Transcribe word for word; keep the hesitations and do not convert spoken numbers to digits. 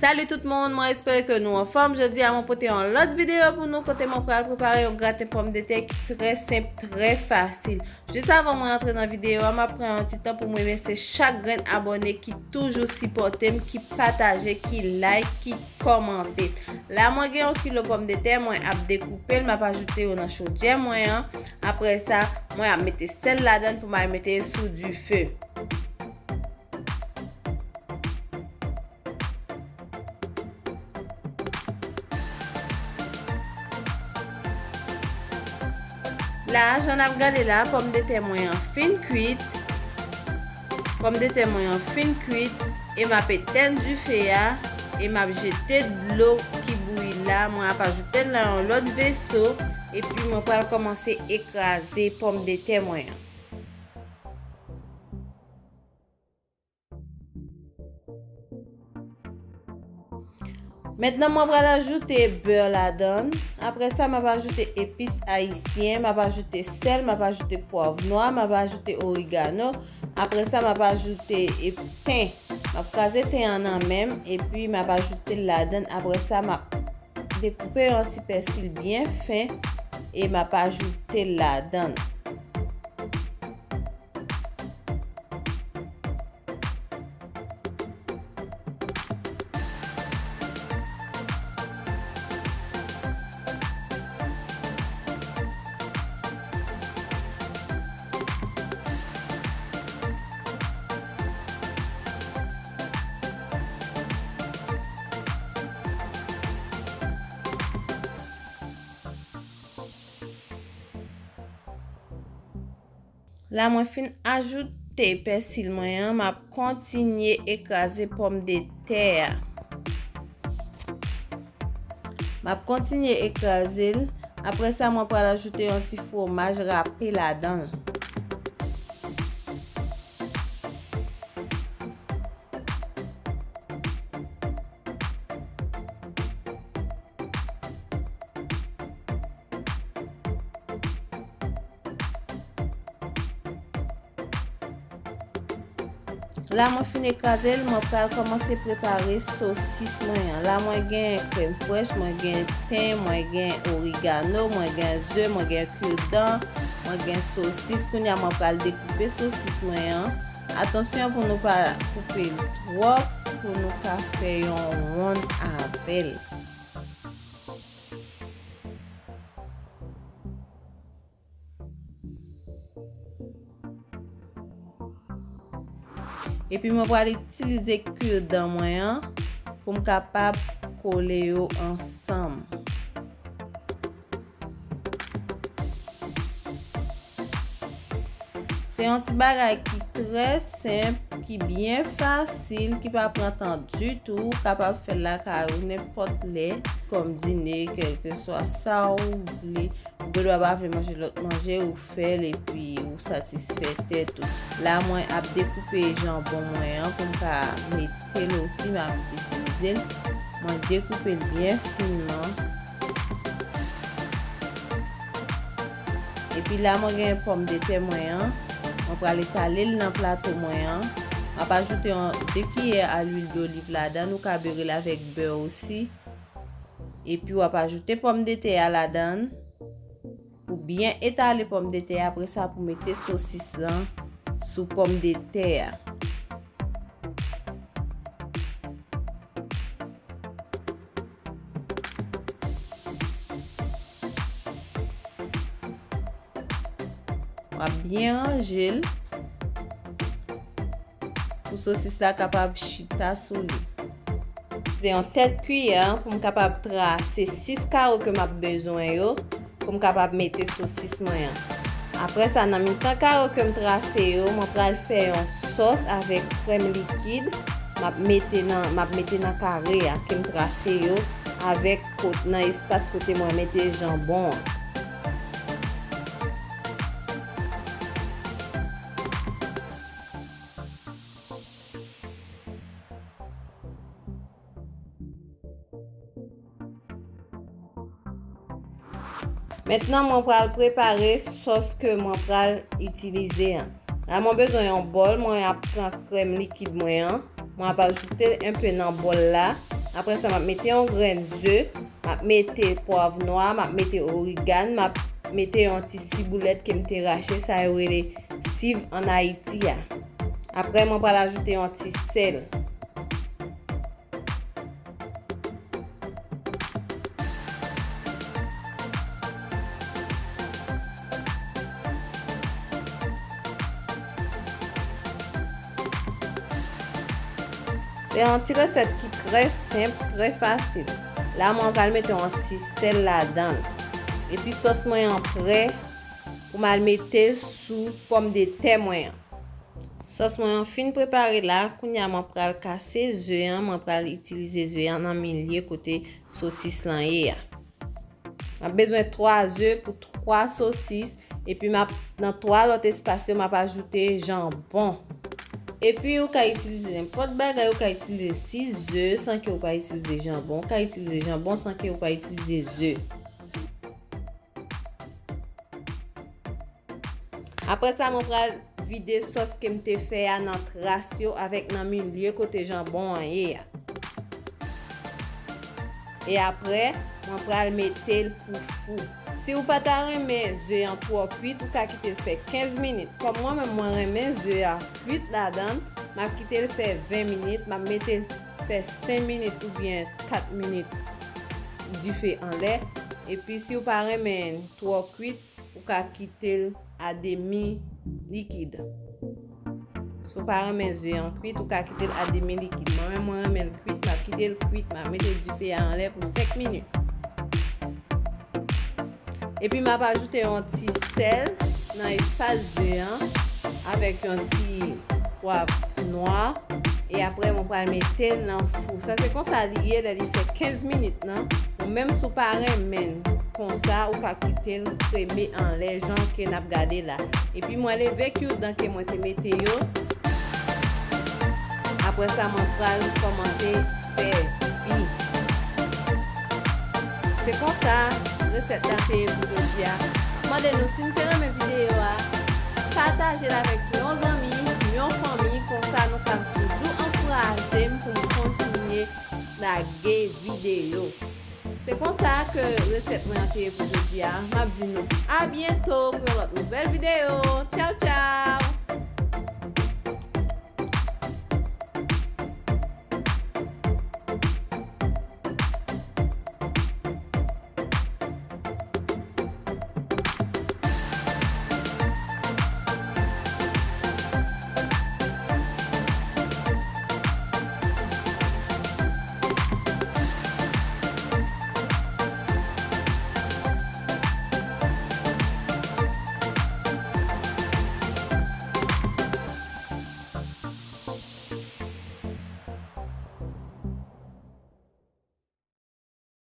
Salut tout moun, mwen espere ke nou anfòm. Jodi a mwen pote yon lòt videyo pou nou kote mwen pral prepare yon graten pòmdetè ki trè senp, trè fasil. Jis avan mwen antre nan videyo a, m ap pran yon ti tan pou mwen remèsye chak grenn abòne ki toujou sipòte m, ki pataje, ki like, ki kòmante. La mwen gen yon kilo pòmdetè, mwen ap dekoupe l, m ap ajoute yo nan chodyè mwen an. Apre sa, mwen ap mete sèl ladan l pou m al mete l sou dife. La, jan n ap gade la, pòmdetè mwen an fin kwit. Pòmdetè mwen an fin kwit. E m ap etèn dife a. E m ap jete dlo ki bouyi la. Mwen ap ajoute l nan yon lòt veso. Epi mwen pral kòmanse ekraze pòmdetè mwen an. Mentnan, mwen pral ajoute bè ladan l. Apre sa, m ap ajoute epis ayisyen, m ap ajoute sèl, m ap ajoute pwav nwa, m ap ajoute origano. Apre sa, m ap ajoute e, ten. M ap kraze ten an nan men m, epi m ap ajoute l ladan l. Apre sa, m ap dekoupe yon ti pèsil byen fen e m ap ajoute l ladan l. La mwen fin ajoute pèsil mwen an, m ap kontinye ekraze pòmdetè a. M ap kontinye ekraze l. Apre sa, mwen pral ajoute yon ti fwomaj rape ladan l. La mwen fin ekraze l, mwen pral kòmanse prepare sosis mwen an. La mwen gen krèm frèch, mwen gen ten, mwen gen origano, mwen gen ze, mwen gen kirdan, mwen gen sosis. Kounye a mwen pral dekoupe sosis mwen an. Atansyon pou nou pa koupe l twòp, pou nou ka fè yon wonn avè l. Epi mwen pral itilize kirdan mwen an pou m kapab kole yo ansanm. Se yon ti bagay ki trè senp, ki byen fasil, ki pa pran tan ditou. Ou kapab fè l lakay ou nenpòt lè, kòm dine, kèlkeswa sa ou vle. Ou gendwa pa vle manje lòt manje, ou fè l epi ou satisfè tèt ou. La, mwen ap dekoupe janbon mwen an pou m ka mete l osi, m ap itilize l. Mwen dekoupe l byen finman. Epi la, mwen gen pòmdetè mwen an. Mwen pral etale l nan plato mwen an. M ap ajoute yon de kiyè a lwil doliv ladan l. Ou ka bere l avèk bè osi. Epi w ap ajoute pòmdetè a ladan l pou byen etale pòmdetè a. Apre sa, pou mete sosis lan sou pòmdetè a. W ap byen ranje l pou sosis la kapab chita sou li. Se yon tèt kiyè pou m kapab trase sis kawo ke m ap bezwen yo pou m kapab mete sosis mwen an. Apre sa, nan mitan kawo ke m trase yo, mwen pral fè yon sòs avèk krèm likid. M ap mete nan, m ap mete nan kare a ke m trase yo avèk kot-, nan espas kote mwen mete janbon an. Mentnan, mwen pral prepare sòs ke mwen pral itilize an. La, mwen bezwen yon bòl, mwen ap pran krèm likid mwen an, mwen ap ajoute l enpe nan bòl la. Apre sa, m ap mete yon grenn ze, m ap mete pwav nwa, m ap mete origan, m ap mete yon ti siboulèt ke m te rache, sa yo rele siv ann Ayiti a. Apre, mwen pral ajoute yon ti sèl. Se yon ti resèt ki trè senp, trè fasil. La, mwen pral mete yon ti sèl ladan l. Epi sòs mwen an prè pou m al mete l sou pòmdetè mwen an. Sòs mwen an fin prepare la, kounye a mwen pral kase ze an, mwen pral itilize ze an nan milye kote sosis lan ye a. M ap bezwen twa ze pou twa sosis, epi m ap, nan twa lòt espas yo, m ap ajoute janbon. Epi ou ka itilize nenpòt bagay, ou ka itilize sis ze, san ke ou pa itilize janbon, ou ka itilize janbon san ke ou pa itilize ze. Apre sa, mwen pral vide sòs ke m te fè a nan tras yo avèk nan milye kote janbon an ye a. E apre, mwen pral mete l pou fou. Si ou pa ta renmen ze an twò kwit, ou ka kite l fè kenz minit. Kòm mwen menm, mwen renmen ze a kwit ladan l, m ap kite l fè ven minit, m ap mete l fè senk minit oubyen kat minit dife anlè. Epi si ou pa renmen twò kwit, ou ka kite l a demi likid. Si w pa renmen ze an kwit, ou ka kite l a demi likid. Mwen menm, mwen renmen l kwit, m ap kite l kwit, m ap mete dife a anlè pou senk minit. Epi m ap ajoute yon ti sèl nan espas ze an avèk yon ti pwav nwa. E apre, mwen pral mete l nan fou. Sa se konsa li ye lè li fè kenz minit lan. Ou menm si w pa renmen l konsa, ou ka kite l kreme anlè jan ke n ap gade la. Epi mwen leve cube dan ke mwen te mete yo. Apre sa, mwen pral kòmanse sèvi. Se konsa resèt la te ye pou jodi a. Mande nou si n te renmen videyo a, pataje l avèk yon zanmi, yon fanmi, konsa nou ka toujou ankouraje m pou m kontinye lage videyo. Se konsa ke resèt mwen an te ye pou jodi a. M ap di nou a byento pou yon lòt nouvèl videyo. Tchaw, tchaw!